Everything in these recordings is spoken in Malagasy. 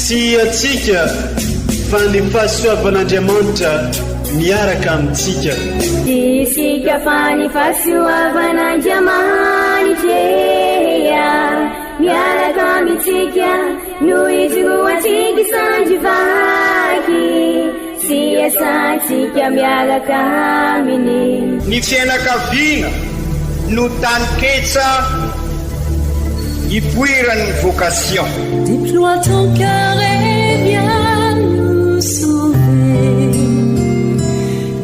Tsy antsika fa ny fahasoavan'Andriamanitra miaraka amintsika. Tsy isika fa ny fahasoavan'Andriamanitra miaraka amintsika no ijoroantsika sandry vaky sy iasantsika miaraka aminy. Ny fianakaviana no taninketsa ipoiran'ny vocation. Déploie ton cœur et viens nous sauver.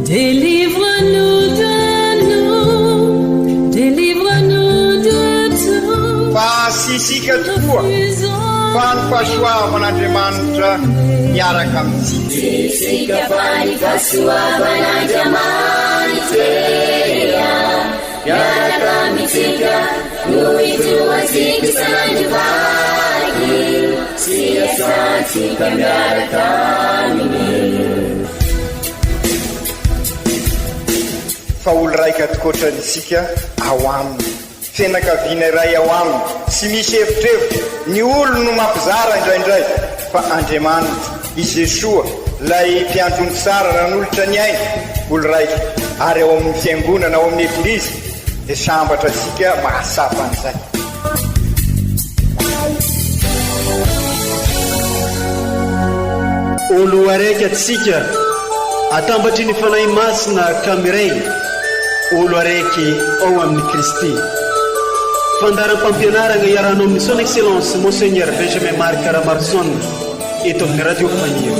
Délivre-nous de nous, délivre-nous de tout. Fa tsy isika tokoa fa ny fahasoavan'Andriamanitra miaraka amintsika. Tsy isika fa ny fahasoavan'Andriamanitra miaraka amintsika no ijoroantsika sandry vaky sy iasantsika miaraka aminy. Fa olo raika tokoatrany isika ao aminy. Fianakaviana iray ao aminy, tsy misy evitrevitra, ny olony no mampizara indraindray, fa Andriamanitra, i Jesoa, ilay mpiandry ondry tsara nanolotra ny ainy, olo raika, ary ao amin'ny Fiangonana, ao amin'ny Eglizy, dia sambatra isika mahatsapa an'izay. Olo araiky atsika, atambatry ny Fanahy Masina ka miray, olo araiky ao amin'i Kristy. Fandaharam-pampianaragna iarahanao amin'ny Son Excellence Monseigneur Benjamin Marc Ramaroson eto amin'ny Radio Faniry.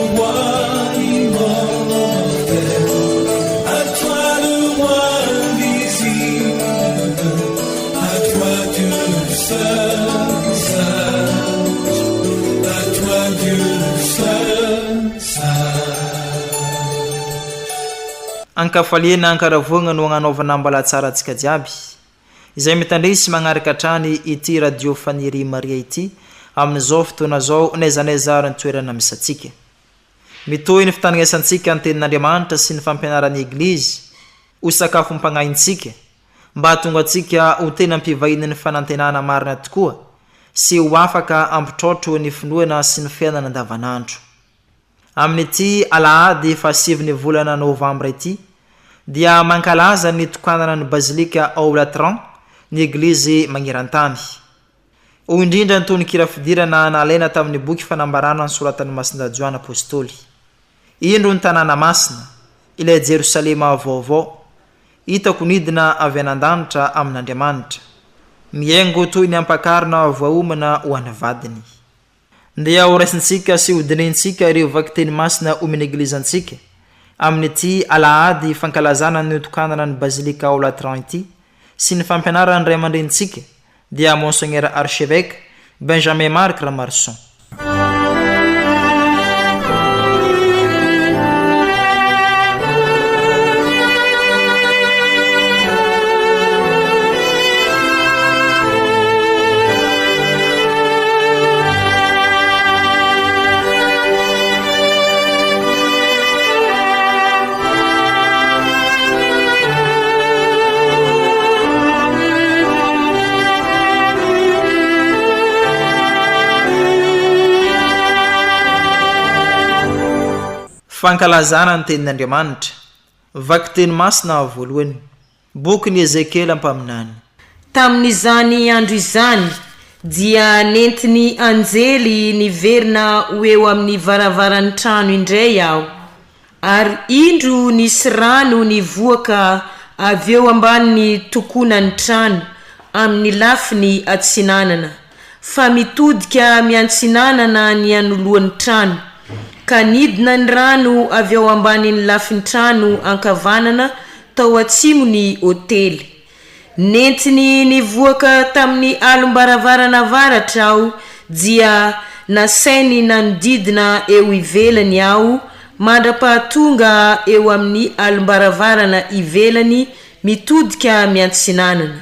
Ankafaliana ankaravoagna no agnanaovana ambalatsara antsika jiaby izay mitandregny sy magnaraka hatrany ity Radio Faniry Maria ity amin'izao fotoana zao n'aiza n'aiza ary ny toerana misy antsika. Mitohy ny fitandrignesantsika ny tenin'Andriamanitra sy ny fampianaran'ny Eglizy ho sakafom-pagnahintsika mba hahatonga antsika ho tena mpivahinin'ny fanantenana marina tokoa sy ho afaka hampitraotro ny finoana sy ny fiainana andavanandro. Amin'ity alahady fahasivin'ny volana novambra ity dia mankalaza ny nitokanana ny Bazilika ao Latran ny Eglizy magnerantany. Hoy indrindra ny tononkira fidirana nalaina tamin'ny boky Fanambarana nosoratan'i Masindahy Joany Apostoly, Indro ny tanàna masina, ilay Jerosalema vaovao, hitako nidina avy any an-danitra amin'Andriamanitra, mihaingo toy ny ampakarina voaomana ho an'ny vadiny. Ndeha horaisintsika sy hodinihintsika ireo vakiteny masina omen'ny Eglizy antsika amin'ity alahady fankalazana ny nitokanana ny Bazilika ao Latran ity sy ny fampianaran'ny ray aman-drenintsika dia Monseigneur Archevêque Benjamin Marc Ramaroson. Fankalazana ny Tenin'Andriamanitra, Vakiteny Masina voalohany. Bokin'i Ezekiela mpaminany. Tamin'izany andro izany, dia nentin'ny anjely niverina ho eo amin'ny varavaran'ny trano indray aho, ary indro nisy rano nivoaka avy eo ambanin'ny tokonan'ny trano, amin'ny lafiny atsinanana. fa mitodika miantsinanana ny anoloan'ny trano, ka nidina ny rano avy ao ambanin'ny lafin-trano ankavanana tao atsimon'ny ôtely. Nentiny nivoaka tamin'ny alom-baravarana avaratra aho dia nasainy nanodidina eo ivelany aho mandra-pahatonga eo amin'ny alom-baravarana ivelany mitodika miantsinanana.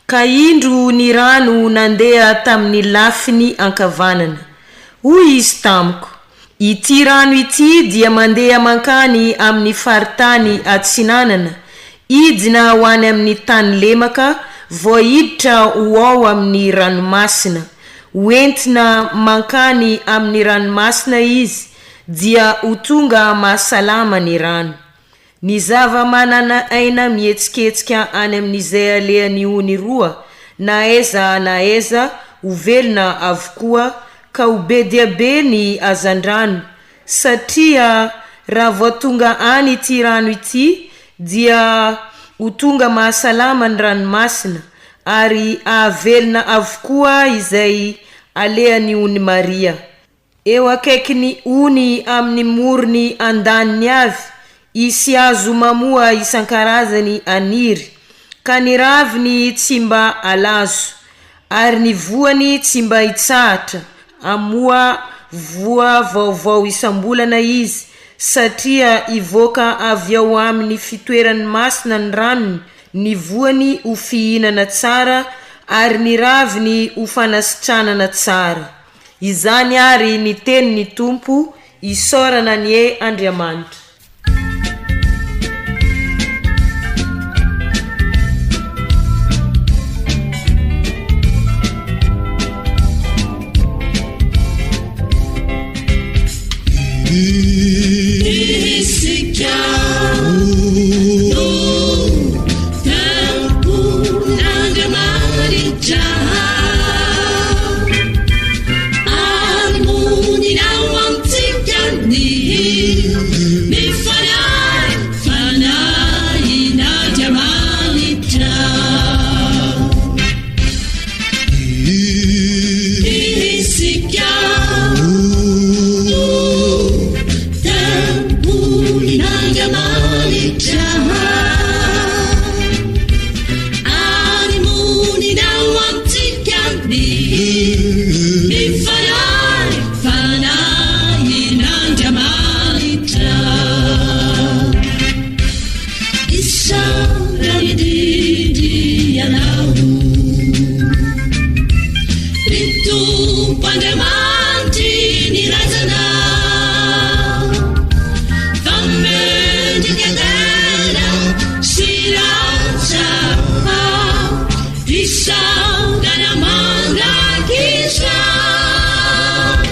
Ka indro ny rano nandeha tamin'ny lafiny ankavanana. Hoy izy tamiko, Ity rano ity dia mandeha mankany amin'ny faritany atsinanana, hidina ho any amin'ny tany lemaka, vao hiditra ho ao amin'ny ranomasina. Ho entina mankany amin'ny ranomasina izy, dia ho tonga mahasalama ny rano. Ny zava-manana aina mihetsiketsika any amin'izay alehan'ny ony roa, na aiza na aiza, ho velona avokoa, ka ho be dia be ny hazandrano, satria raha vao tonga any ity rano ity dia ho tonga mahasalama ny ranomasina ary hahavelona avokoa izay alehan'ny ony Maria. Eo akaikin'ny ony amin'ny morony andaniny avy, hisy hazo mamoa isan-karazany haniry, ka ny raviny tsy mba halazo, ary ny voany tsy mba hitsahatra hamoa voa vaovao isam-bolana izy, satria hivoaka avy ao amin'ny fitoerany masina ny ranony, ny voany ho fihinana tsara, ary ny raviny ho fanasitranana tsara. Izany àry ny tenin'ny Tompo, isaorana anie Andriamanitra. Isika no tempolin'Andriamanitra. Ary monina ao amintsika ny ny Fanahy, Fanahin'Andriamanitra. Isika no tempolin'Andriamanitra. Ary monina ao amintsika ny ny Fanahy, Fanahin'Andriamanitra. Isaorana indrindra Ianao, ry Tompo Andriamanitry ny razana, fa mendrika dera sy ratra, fisaorana mandrakizay.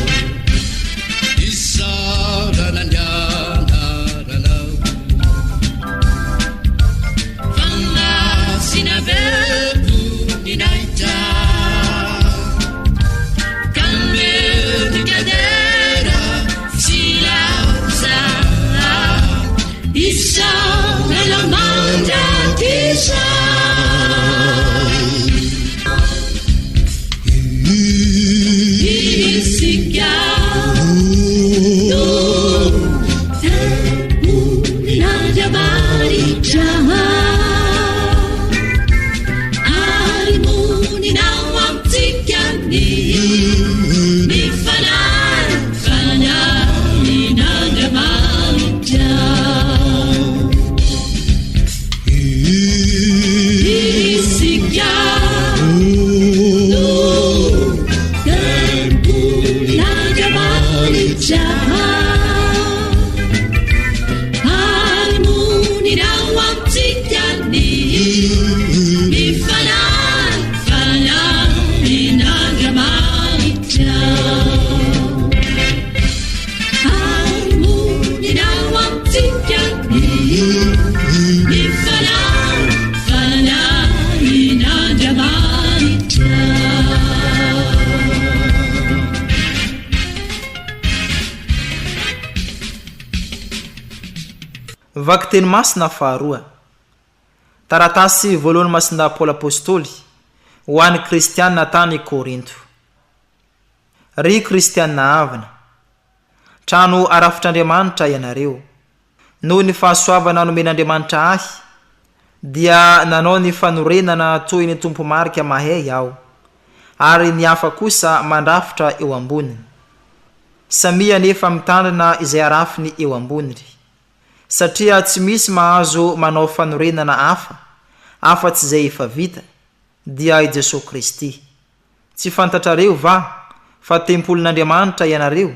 Isaorana ny anaranao. Fa masina velom-boninahitra, ka mendrika dera sy laza, isaorana mandrakizay. Isika no tempolin'Andriamanitra, ary monina ao amintsika ny ny Fanahy, Fanahin'Andriamanitra. Isika no tempolin'Andriamanitra, ary monina ao amintsika ny ny Fanahy, Fanahin'Andriamanitra. Ary monina ao amintsika ny ny Fanahy, Fanahin'Andriamanitra. Vakiteny masina faharoa. Taratasy voalohan'i Masindahy Paoly Apostoly ho an'ny Kristiana tany Korinto. Ry Kristiana havana, trano arafitr'Andriamanitra ianareo. Noho ny fahasoavana nomen'Andriamanitra ahy, dia nanao ny fanorenana toy ny tompo-marika mahay aho, ary ny hafa kosa mandrafitra eo amboniny. Samia anefa mitandrina izay arafiny eo amboniny, satria tsy misy mahazo manao fanorenana hafa afa-tsy izay efa vita, dia i Jesoa Kristy. Tsy fantatrareo va fa tempolin'Andriamanitra ianareo,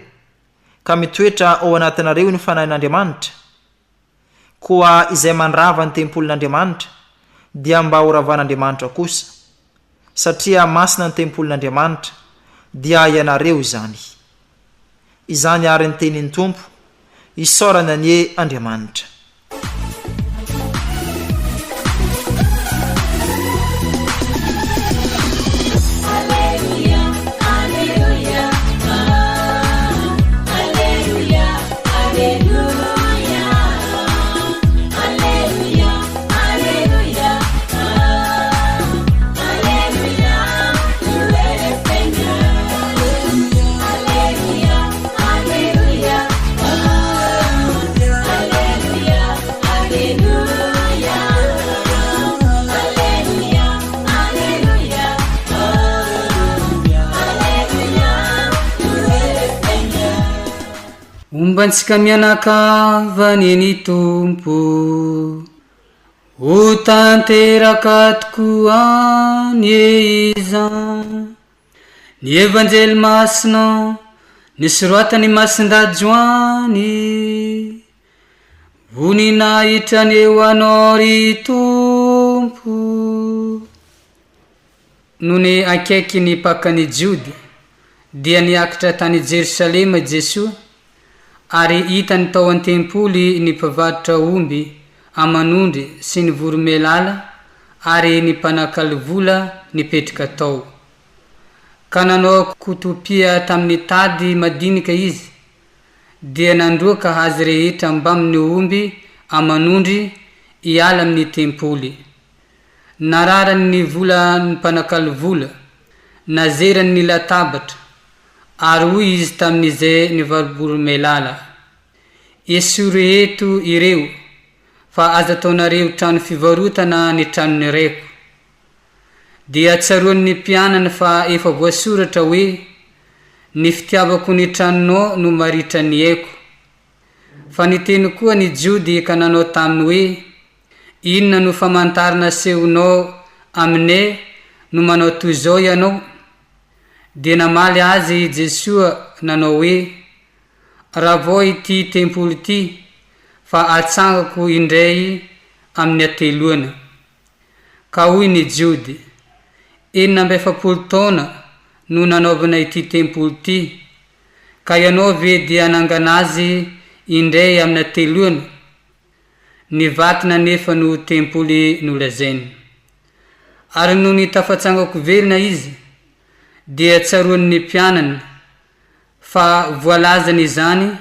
ka mitoetra ao anatinareo ny Fanahin'Andriamanitra? Koa izay mandrava ny tempolin'Andriamanitra dia mba horavan'Andriamanitra kosa, satria masina ny tempolin'Andriamanitra, dia ianareo izany. Izany àry ny tenin'ny Tompo, isaorana anie Andriamanitra. Homba antsika mianakavy anie ny Tompo. Ho tanteraka tokoa anie izany. Ny Evanjely Masina nosoratan'i Masindahy Joany. Voninahitra anie ho Anao ry Tompo. Nony akaiky ny Pakan'i Jody, dia niakatra tany Jerosalema i Jesoa, ary hitany tao an-tempoly ny mpivarotra omby aman'ondry sy ny voromailala ary ny mpanakalo vola nipetraka tao. Ka nanao kotopia tamin'ny tady madinika izy, dia nandroaka azy rehetra mbamin'ny omby aman'ondry hiala amin'ny tempoly. Nararany ny volan'ny mpanakalo vola, nazerany ny latabatra, ary hoy izy tamin'izay nivaro-boromailala, Esory eto ireo, fa aza ataonareo trano fivarotana ny tranon'ny Raiko. Dia tsaroan'ny mpianany fa efa voasoratra hoe, Ny fitiavako ny tranonao no maritra ny aiko. Fa niteny koa ny Jody ka nanao taminy hoe, Inona no famantarana asehonao aminay no manao toy izao ianao? Dia namaly azy i Jesoa nanao hoe, Ravao ity tempoly ity, fa atsangako indray amin'ny hateloana. Ka hoy ny Jody, 46 taona no nanaovana ity tempoly ity, ka ianao ve dia hanangana azy indray amin'ny hateloana? Ny vatana anefa no tempoly nolazainy. Ary nony tafatsangako velona izy, dia tsaroan'ny mpianany fa voalazany izany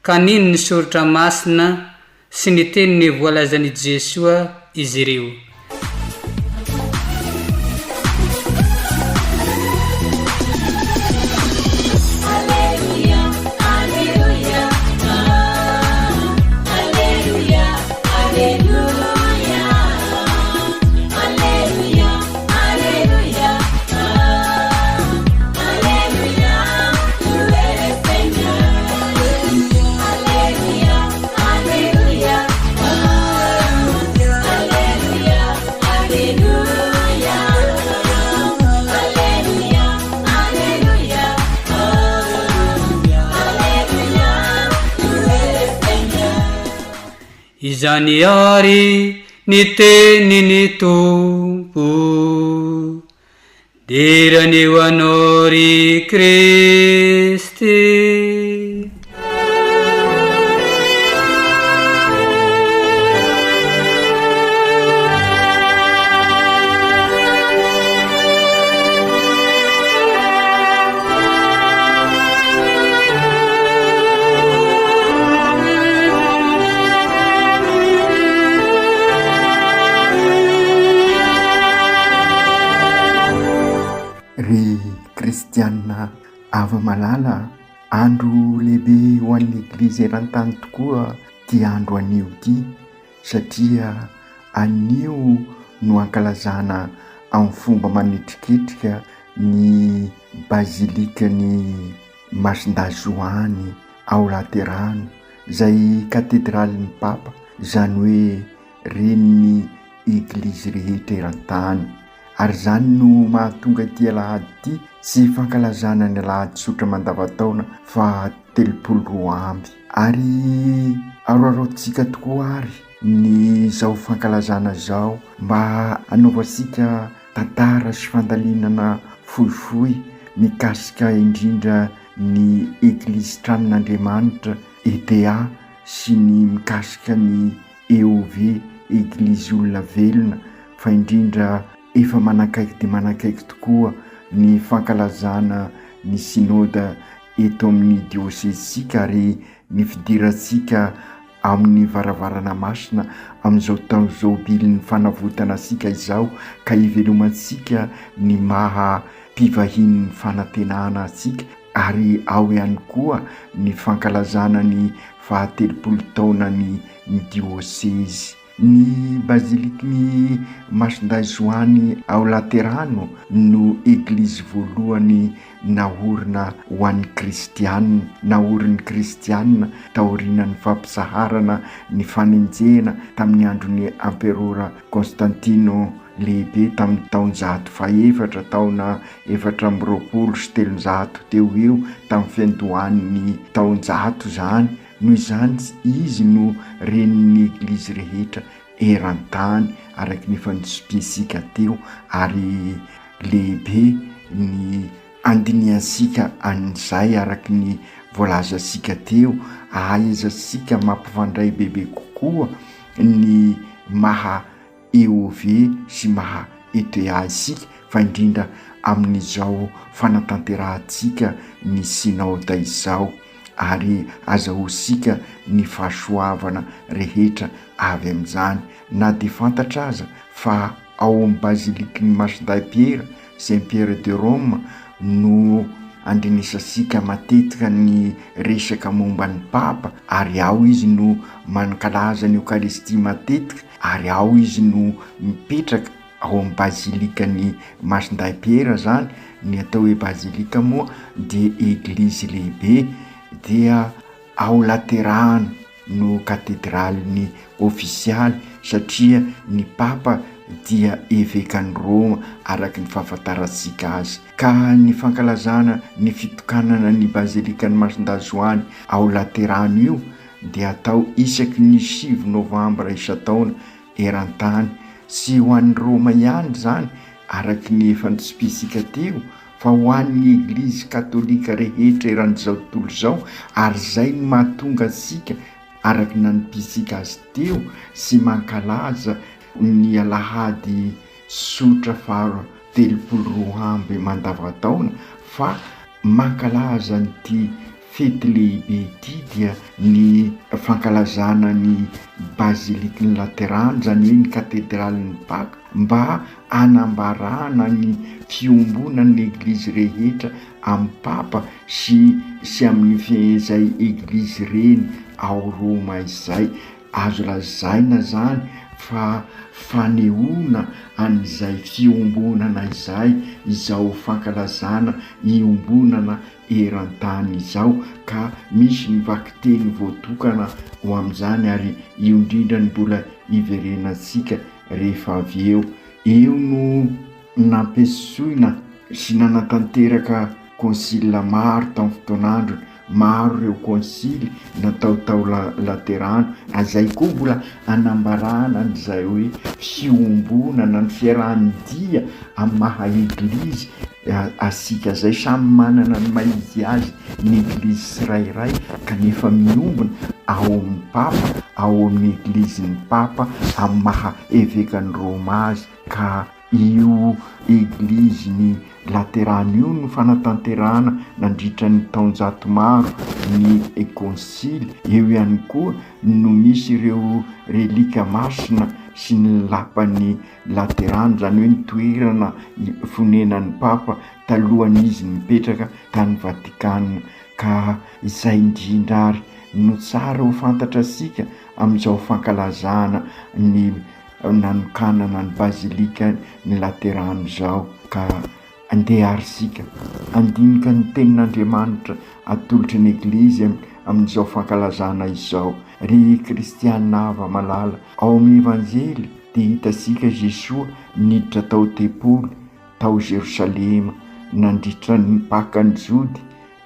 ka nino ny soratra masina sy ny teniny voalazan'i Jesoa izy ireo. Izany àry ny tenin'ny Tompo. Dera anie ho Anao ry Kristy. Ry kristiana hava-malala a, andro lehibe ho an'ny Eglizy eran-tany tokoa ity andro anio ity satria anio no ankalazana amin'ny fomba manetriketrika ny bazilikan'i Masindahy Joany ao Laterano, izay katedralin'ny Papa, izany hoe renin'ny Eglizy rehetra eran-tany. Ary izany no mahatonga ity alahady ity tsy fankalazana ny alahady tsotra mandavantaona faha 32. Ary aroaraotintsika tokoa ary ny izao fankalazana izao mba hanaovantsika tantara sy fandalinana fohifohy. mikasika indrindra ny Eglizy Tranon'Andriamanitra, ETA, sy ny mikasika ny EOV, Eglizy Olona Velona, fa indrindra efa manakaiky dia manakaiky tokoa ny fankalazana ny Synoda eto amin'ny diosezintsika ary ny fidirantsika amin'ny varavarana masina amin'izao taon-jôbilin'ny fanavotana antsika izao ka hivelomantsika ny maha mpivahinin'ny fanantenana antsika ary ao ihany koa ny fankalazana ny fahatelopolo taonan'ny ny diosezy. Ny bazilikin'i Masindahy Joany ao Laterano no eglizy voalohany naorina ho an'ny kristiana, naorin'ny kristiana taorianan'ny fampitsaharana ny fanenjehana tamin'ny andron'ny amperora Konstantino Lehibe tamin'ny taonjato fahefatra, taona 324 teo ho eo, tamin'ny fiandohan'ny taonjato izany. Noho izany, izy no renin'ny eglizy rehetra eran-tany, araka ny efa notsipihintsika teo, ary lehibe ny andinihantsika an'izay araka ny voalazantsika teo, ahaizantsika mampifandray bebe kokoa ny maha EOV sy maha ETA isika fa indrindra amin'izao fanatanterahantsika ny Synoda izao ary azahoantsika ny fahasoavana rehetra avy amin'izany na dia fantatra aza fa ao amin'ny Bazilikin'i Masindahy Piera, Saint Pierre de Rome, no andrenesantsika matetika ny resaka momba ny Papa ary ao izy no mankalaza ny Eokaristia matetika ary ao izy no mipetraka ao amin'ny bazilikan'i Masindahy Piera zany, ny atao hoe bazilika moa dia eglizy lehibe dia ao Laterano no katedraliny ofisialy satria ny Papa dia evekan'i Roma araka ny fahafantarantsika azy. Ka ny fankalazana ny fitokanana ny bazilikan'i Masindahy Joany ao Laterano io dia atao isaky ny sivy novambra isan-taona eran-tany. Tsy ho an'i Roma ihany izany araka ny efa notsipihintsika teo fa ho an'ny Eglizy katolika rehetra eran'izao tontolo izao ary izay no mahatonga antsika araka ny nanipitsika azy teo sy mankalaza ny alahady tsotra faha 32 mandavantaona fa mankalaza an'ity fety lehibe ity dia ny fankalazana ny Bazilikin'i Laterano, izany hoe ny Katedralin'ny Paka, mba hanambarana ny fiombonan'ny Eglizy rehetra amin'ny Papa sy sy amin'ny izay Eglizy reny ao Roma izay. Azo lazaina izany fa fanehoana an'izay fiombonana izay izao fankalazana iombonana eran-tany izao ka misy ny vakiteny voatokana ho amin'izany ary io indrindra no mbola hiverenantsika rehefa avy eo. Eo no nampiantsoina sy nanatanteraka konsila maro tamin'ny fotoan'androny, maro ireo konsily natao tao Laterano, izay koa mbola hanambarana an'izay hoe fiombonana, ny fiarahan-dia amin'ny maha Eglizy antsika izay, samy manana ny maha izy azy ny Eglizy tsirairay kanefa miombona ao amin'ny Papa, ao amin'ny Eglizin'ny Papa amin'ny maha Evekan'i Roma azy ka Io Eglizin'i Laterano io no fanatanterahana nandritra ny taonjato maro ny konsily. Eo ihany koa no misy ireo relika masina sy ny lapan'i Laterano, izany hoe ny toerana fonenan'ny Papa talohan'izy nipetraka tany Vatikana. Ka izay indrindra ary no tsara ho fantatrasika amin'izao fankalazana ny nanokanana ny bazilika ny Laterano izao ka andeha ary isika handinika ny tenin'Andriamanitra atolotry ny Eglizy amin'izao fankalazana izao. Ry kristiana hava-malala, ao amin'ny Evanjely dia hitantsika Jesoa niditra tao tempoly tao Jerosalema nandritra ny Pakan'ny Jody,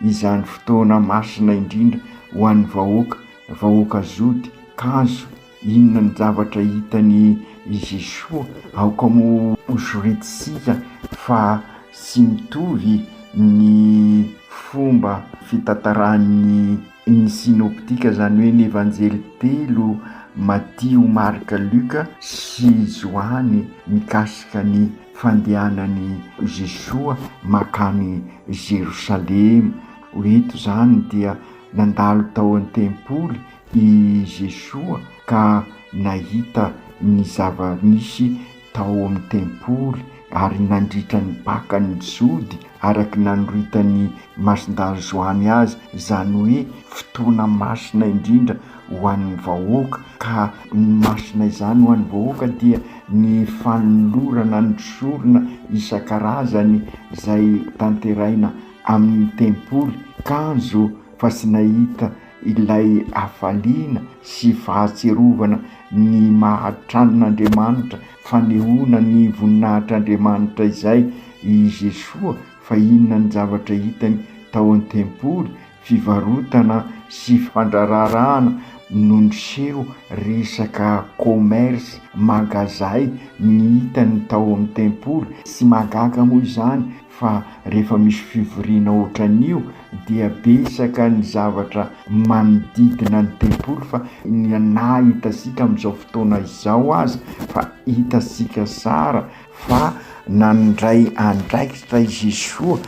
izany fotoana masina indrindra ho an'ny vahoaka, vahoaka Jody, kanjo Inona ny zavatra hitan'i Jesoa? Aoka moa ho soritsintsika fa tsy mitovy. ny fomba fitantaran'ny ny synoptika, izany hoe ny Evanjely telo, Matio, Marka, Lioka sy Joany mikasika ny fandehanan'i Jesoa mankany Jerosalema. Eto izany dia nandalo tao an-tempoly i Jesoa ka nahita ny zava-nisy tao amin'ny tempoly ary nandritra ny Pakan'ny Jody araka ny nanoritan'i Masindahy Joany azy, izany hoe fotoana masina indrindra ho an'ny vahoaka, ka ny masina izany ho an'ny vahoaka dia ny fanolorana ny sorona isan-karazany izay tanteraina amin'ny tempoly, kanjo fa tsy nahita ilay hafaliana sy fahatsiarovana ny maha tranon'Andriamanitra, fanehoana ny voninahitr'Andriamanitra izay i Jesoa fa inona ny zavatra hitany tao an-tempoly, fivarotana sy fandraraharahana no niseho, resaka commerce, magazay ny hitany tao amin'ny tempoly, tsy mahagaga moa izany fa rehefa misy fivoriana ohatran'io dia betsaka ny zavatra manodidina ny tempoly fa ny na hitantsika amin'izao fotoana izao aza fa hitantsika tsara fa nandray andraikitra i Jesoa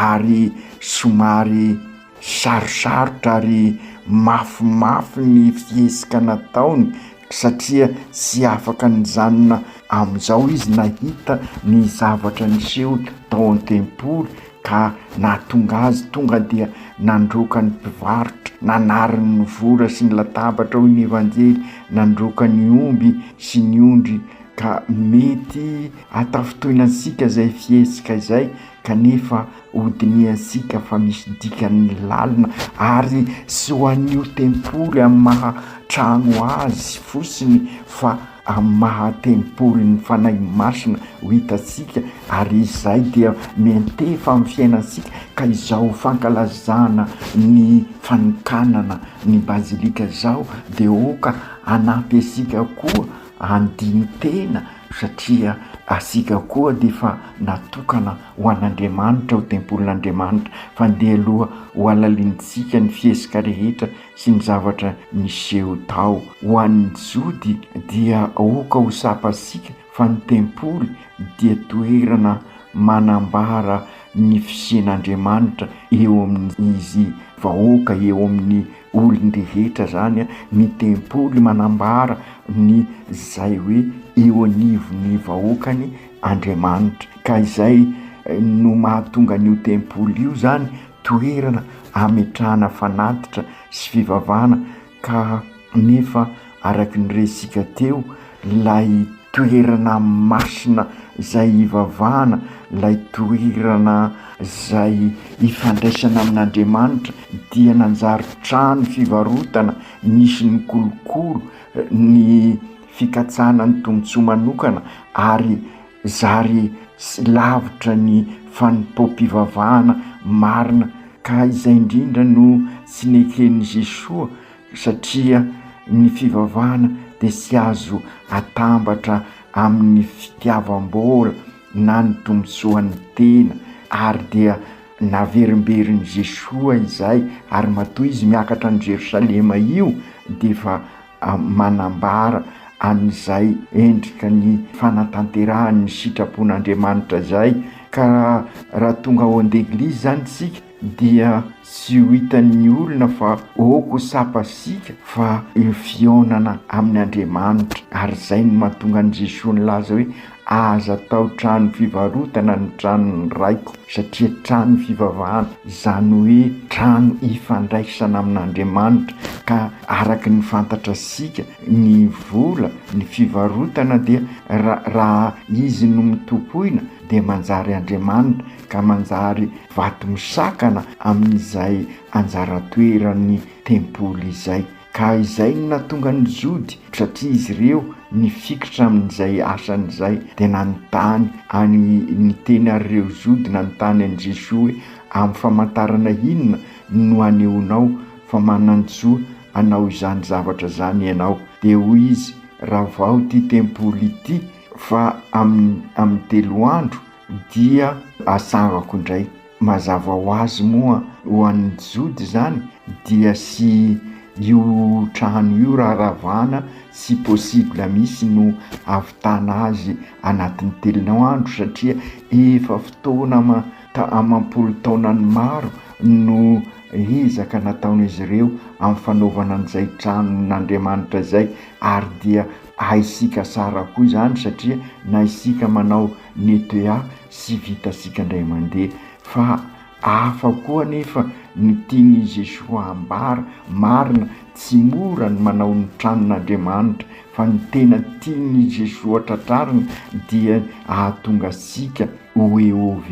ary somary sarosarotra ary mafimafy ny fihetsika nataony satria tsy afaka nijanona amin'izao izy nahita ny zavatra niseho tao an-tempoly ka nahatonga azy tonga dia nandroaka ny mpivarotra, nanary ny vola sy ny latabatra hoy ny Evanjely, nandroaka ny omby sy ny ondry ka mety hatafintohina antsika izay fihetsika izay kanefa hodinihantsika fa misy dikany lalina ary tsy ho an'io tempoly amin'ny maha trano azy fotsiny fa amin'ny maha tempolin'ny Fanahy Masina ho hitantsika ary izay dia miantefa amin'ny fiainantsika ka izao fankalazana ny fanokanana ny bazilika izao dia aoka hanampy antsika koa handini-tena satria asika koa dia efa natokana ho an'Andriamanitra, ho tempolin'Andriamanitra, fa ndeha aloha ho halalinintsika ny fihetsika rehetra sy ny zavatra niseho tao. Ho an'ny Jody dia aoka ho tsapantsika fa ny tempoly dia toerana manambara ny fisian'Andriamanitra eo amin'izy vahoaka, eo amin'ny olon-drehetra zany ny tempoly manambara ny zay hoe eo anivon'ny vahoakany Andriamanitra ka izay no mahatonga an'io tempoly io zany toerana ametrahana fanatitra sy fivavahana ka nefa araky ny resika teo lay toerana masina zay hivavahana, lay toerana zay ifandraisana amin'Andriamanitra dia nanjary trano fivarotana nisy ny kolokolo, ny fikatsahana ny tombontsoa manokana ary zary lavitra ny fanompoam-pivavahana marina ka izay indrindra no tsy neken'i Jesoa satria ny fivavahana dia tsy azo atambatra amin'ny fitiavam-bola na ny tombontsoan'ny tena ary dia naverimberin'i Jesoa izay ary matoa izy miakatra any Jerosalema io dia efa manambara an'izay endrika ny fanatanterahany ny sitrapon'Andriamanitra izay ka raha tonga ao an-deglizy izany isika dia tsy ho hitan'ny olona fa ok ho tsapasika fa eo fihaonana amin' Andriamanitra ary izay no mahatonga an'i Jesoa nilaza hoe aza atao trano fivarotana ny tranon'ny Raiko satria trano fivavahana izany hoe trano ifandraisana amin'Andriamanitra ka araka ny fantatrasika ny vola ny fivarotana dia raha izy no mitompoina dia manjary Andriamanitra ka manjary vato misakana amin'izay anjara toeran'ny tempoly izay. Ka izay no nahatonga ny Jody, satria izy ireo nifikitra amin'izay asany izay, dia nanontany any, niteny ary ireo Jody nanontany an'i Jesoa hoe, Amin'ny famantarana inona no anehoanao fa manan-jo hanao izany zavatra izany ianao? Dia hoy izy, Ravao ity tempoly ity, fa amin'ny amin'ny telo andro dia asangako indray. Mazava ho azy moa ho an'ny Jody izany dia sy io trano io raha ravana tsy possible mihitsy no hahavitana azy anatin'ny telo andro satria efa fotoana ama- amam-polo taonany maro no ezaka nataon'izy ireo amin'ny fanaovana an'izay tranon'Andriamanitra izay ary dia haisika tsara koa izany satria na isika manao nettoya sy vitasika indray mandeha fa hafa koa anefa ny tian'i Jesoa ambara, marina tsy mora ny manao ny tranon'Andriamanitra fa ny tena tian'i Jesoa tratrarina dia ahatonga antsika ho EOV,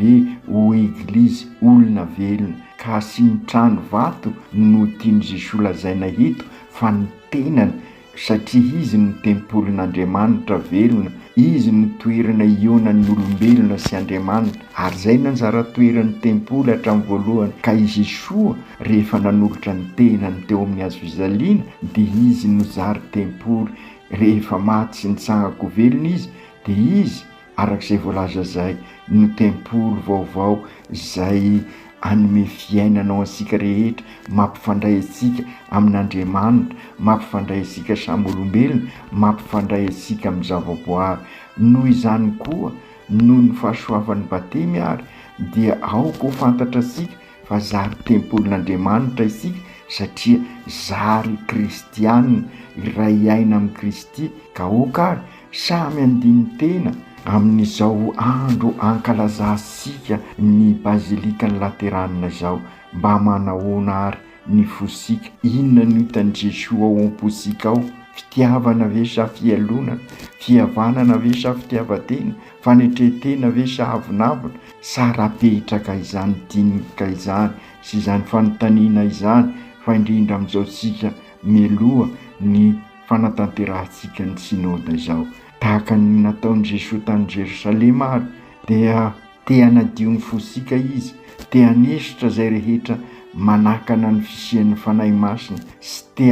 ho Eglizy olona velona, ka sy ny trano vato no tian'i Jesoa lazaina eto fa ny tenany satria Izy no tempolin'Andriamanitra velona, Izy no toerana ihaonan'ny olombelona sy Andriamanitra, ary izay no anjara toeran'ny tempoly hatramin'ny voalohany, ka i Jesoa rehefa nanolotra ny tenany teo amin'ny hazofijaliana dia Izy no zary tempoly, rehefa maty sy nitsangan-ko velona Izy dia Izy Araka izay voalaza izay, no tempoly vaovao izay hanome fiainana ho antsika rehetra, mampifandray antsika amin'Andriamanitra, mampifandray antsika samy olombelona, mampifandray antsika amin'ny zavaboary. Noho izany koa, noho ny fahasoavan'ny batemy ary, dia aoka ho fantatr'antsika fa zary tempolin'Andriamanitra isika satria zary kristiana, iray aina amin'i Kristy, ka aoka ary Samy handini-tena amin'izao andro ankalazantsika ny Bazilikan'i Laterana izao, mba manahoana ary ny fosika? Inona no hitan'i Jesoa ao am-posika ao? Fitiavana ve sa fialonana? Fihavanana ve sa fitiavan-tena? Fanetren-tena ve sa avonavona? Tsara apetraka izany dinika izany sy izany fanontaniana izany fa indrindra amin'izao tsika mialoha ny fanatanterahantsika ny Synoda izao. Tahaka ny nataon'i Jesoa tany Jerosalema ary dia te hanadio ny fosika Izy, te hanesotra izay rehetra manakana ny fisian'ny Fanahy Masina sy te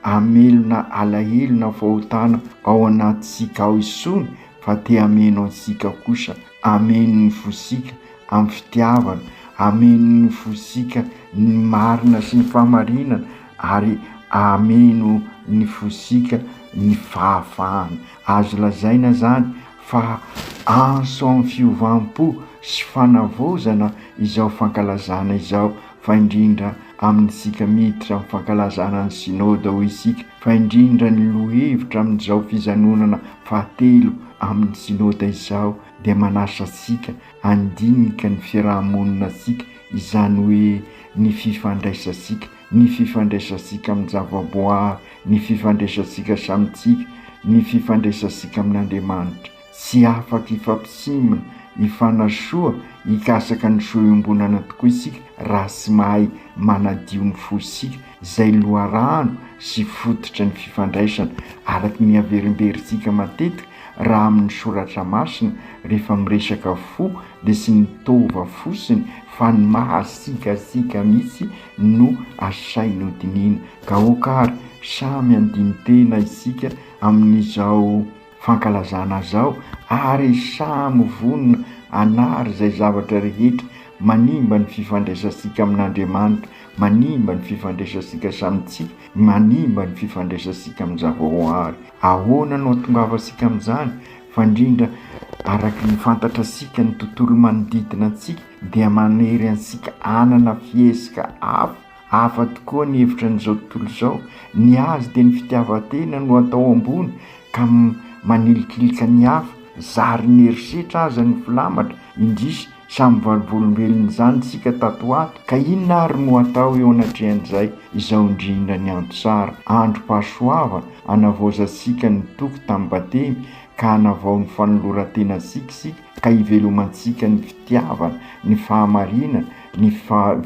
hamelona alahelo na fahotana ao anatintsika ao intsony fa te hameno antsika kosa, hameno ny fosika amin'ny fitiavana, hameno ny fosika ny marina sy ny fahamarinana ary hameno ny fosika ny fahafahana. Azo lazaina izany fa antso amin'ny fiovam-po sy fanavaozana izao fankalazana izao, fa indrindra amintsika miditra amin'ny fankalazana ny Synoda hoy isika, fa indrindra ny lohevitra amin'izao fizanonana fahatelo amin'ny Synoda izao dia manasa antsika handinika ny fiaraha-monina antsika, izany hoe ny fifandraisantsika, ny fifandraisantsika amin'ny zavaboary, ny fifandraisantsika samy tsika, ny fifandraisantsika amin'Andriamanitra. Tsy afaka hifampitsimbina, hifanasoa, hikasaka ny soa iombonana tokoa isika raha tsy mahay manadio ny fosika, izay loharano sy fototra ny fifandraisana, araka ny averimberintsika matetika raha amin'ny soratra masina rehefa miresaka fo dia tsy ny taova fotsiny fa ny mahasiakasiaka mihitsy no asaina hodinihina ka aoka ary samy handini-tena isika amin'izao fankalazana izao ary samy vonona hanary izay zavatra rehetra manimba ny fifandraisantsika amin'Andriamanitra, manimba ny fifandraisantsika samy tsika, manimba ny fifandraisantsika amin'ny zavaboary. Ahoana no hahatongavantsika amin'izany? Fa indrindra araka ny fantatrasika ny tontolo manodidina antsika dia manery antsika hanana fihetsika hafa. Hafa tokoa ny hevitra an'izao tontolo izao. Ny azy dia ny fitiavan-tena no atao ambony ka manilikilika ny hafa. Zary ny herisetra aza no filamatra. Indrisy, Samy vavolombelon'izany isika tato ho ato, ka inona ary no atao eo anatrehan'izay? Izao indrindra ny andro tsara, androm-pahasoavana, hanavaozantsika ny toky tamin'ny batemy, ka hanavao ny fanoloran-tenantsika isika, ka hivelomantsika ny fitiavana, ny fahamarinana, ny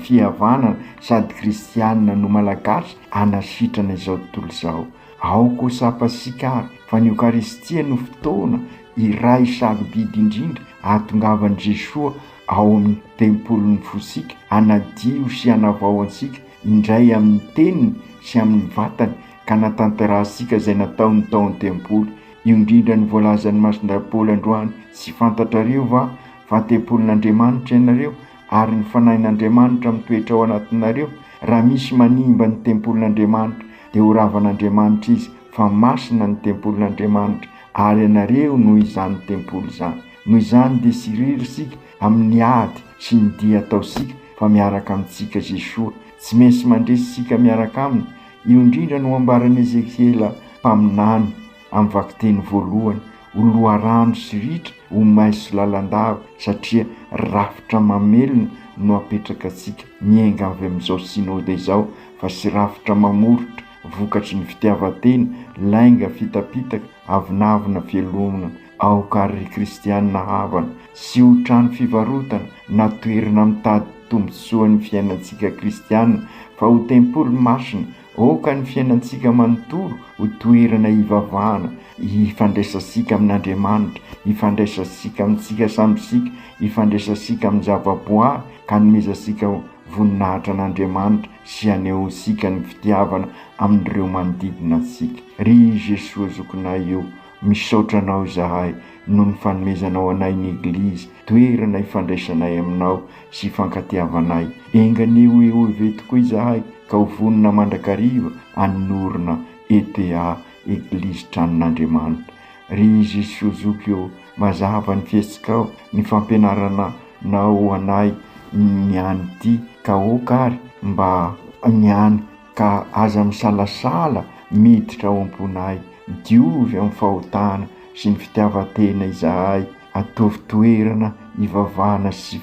fihavanana, sady kristianina no malagasy, hanasitrana izao tontolo izao. Aoka ho tsapantsika àry fa ny Eokaristia no fotoana iray sarobidy indrindra ahatongavan'i Jesoa ao amin'ny tempolin'ny fosika, hanadio sy hanavao antsika indray amin'ny Teniny sy amin'ny Vatany ka hanatanterahantsika izay nataony tao an-tempoly. Io indrindra no voalazan'i Masindahy Paoly androany, Tsy fantatrareo va fa tempolin'Andriamanitra ianareo? ary ny Fanahin'Andriamanitra mitoetra ao anatinareo? Raha misy manimba ny tempolin'Andriamanitra, dia ho ravan'Andriamanitra izy, fa masina ny tempolin'Andriamanitra, ary ianareo no izany tempoly izany. Noho izany dia tsy irery isika amin'ny ady sy ny dia ataontsika, fa miaraka amintsika Jesoa. Tsy maintsy mandresy isika miaraka Aminy. Io indrindra no ambaran'i Ezekiela mpaminany amin'ny vakiteny voalohany, ho loharano sy ritra, ho maiso lalandava, satria rafitra mamelona no apetraka antsika miainga avy amin'izao Synoda izao, fa tsy rafitra mamoritra vokatry ny fitiavan-tena, lainga, fitapitaka, avonavona, fialonana. Aoka àry ry kristiana havana, tsy ho trano fivarotana na toerana mitady tombontsoa ny fiainantsika kristiana, fa ho tempoly masina, aoka ny fiainantsika manontolo ho toerana hivavahana, hifandraisantsika amin'Andriamanitra, hifandraisantsika amintsika samy isika, hifandraisantsika amin'ny zavaboary, ka hanomezantsika voninahitra an'Andriamanitra sy hanehoantsika ny fitiavana amin'ireo manodidina antsika. Ry Jesoa zokinay ô, misaotra Anao izahay noho ny fanomezanao anay ny Eglizy, toerana ifandraisanay Aminao sy ifankatiavanay. Enga anie ho EOV tokoa izahay ka ho vonona mandrakariva hanorina ETA, Eglizy Tranon'Andriamanitra. Ry Jesoa zoky ô, mazava ny fihetsikao, ny fampianarana nao ho anay ny any ity ka aoka ary mba ny any ka aza misalasala miditra ao am-ponay, diovy amin'ny fahotana sy ny fitiavan-tena izahay, ataovy toerana hivavahana sy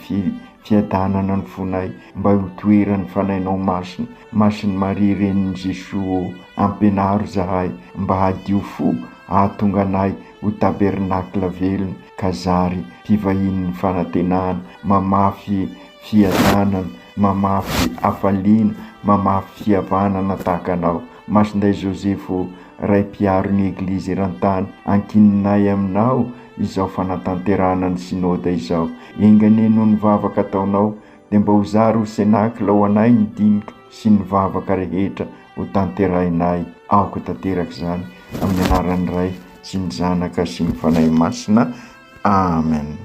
fiadanana ny fonay mba ho toeran'ny Fanahinao Masina, Masin'i Maria Renin'i Jesoa ô, ampianaro izahay mba hadio fo hahatonga anay ho tabernakla velona ka zary mpivahinin'ny fanantenana, mamafy fiadanana, mamafy hafaliana, mamafy fihavanana tahaka Anao. Masindahy Joseph ô, Ray mpiaro ny Eglizy eran-tany, ankininay Aminao izao fanatanterahana ny Synoda izao. Enga anie noho ny vavaka ataonao dia mba ho zary ho Cénacle ho anay ny dinika sy ny vavaka rehetra ho tanterahinay. Aoka tanteraka izany amin'ny anaran'ny Ray sy ny Zanaka sy ny Fanahy Masina. Amen.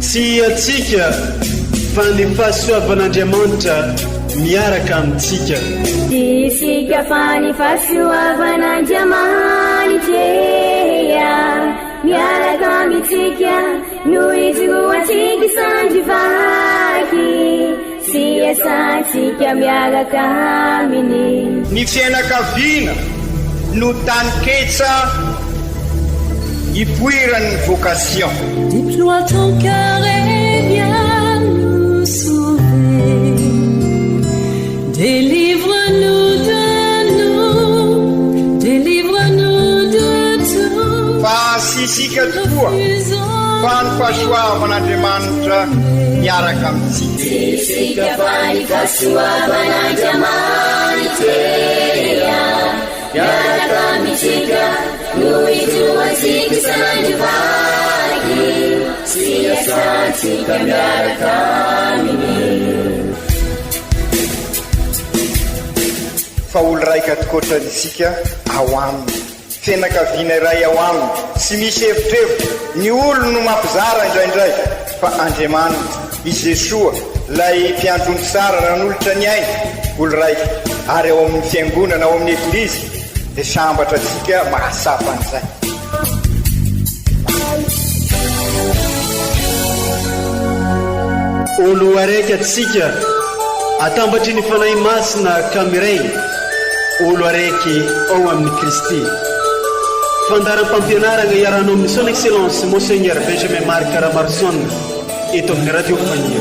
Tsy antsika fa ny fahasoavan'Andriamanitra miaraka amintsika. Tsy isika fa ny fahasoavan'Andriamanitra miaraka amintsika no ijoroantsika isandry vaky. Sy iasantsika miaraka aminy. Ny fiainakaviana no taninketsa ipoiran'ny vocation. Déploie ton cœur et viens nous sauver. Délivre-nous de nous, délivre-nous de tout. Fa tsy isika tokoa fa ny fahasoavan'Andriamanitra miaraka amintsika. Tsy isika fa ny fahasoavan'Andriamanitra miaraka amintsika no ijoroantsika isan'andro vaky sy iasantsika miaraka aminy. Fa olo raika tokoatra isika ao aminy. Fianakaviana iray ao aminy, tsy misy evitrevitra, ny olony no mampizara indraindray, fa Andriamanitra, i Jesoa, ilay mpiandry ondry tsara nanolotra ny ainy, olo raika, ary ao amin'ny Fiangonana, ao amin'ny Eglizy, dia sambatra antsika mahatsapa an'izay. Olo araiky atsika atambatry ny Fanahy Masina ka miray olo araiky ao amin'i Kristy. Fandaharam-pampianaragna iarahanao amin'ny Son Excellence Monseigneur Benjamin Marc Ramaroson eto amin'ny Radio Faniry.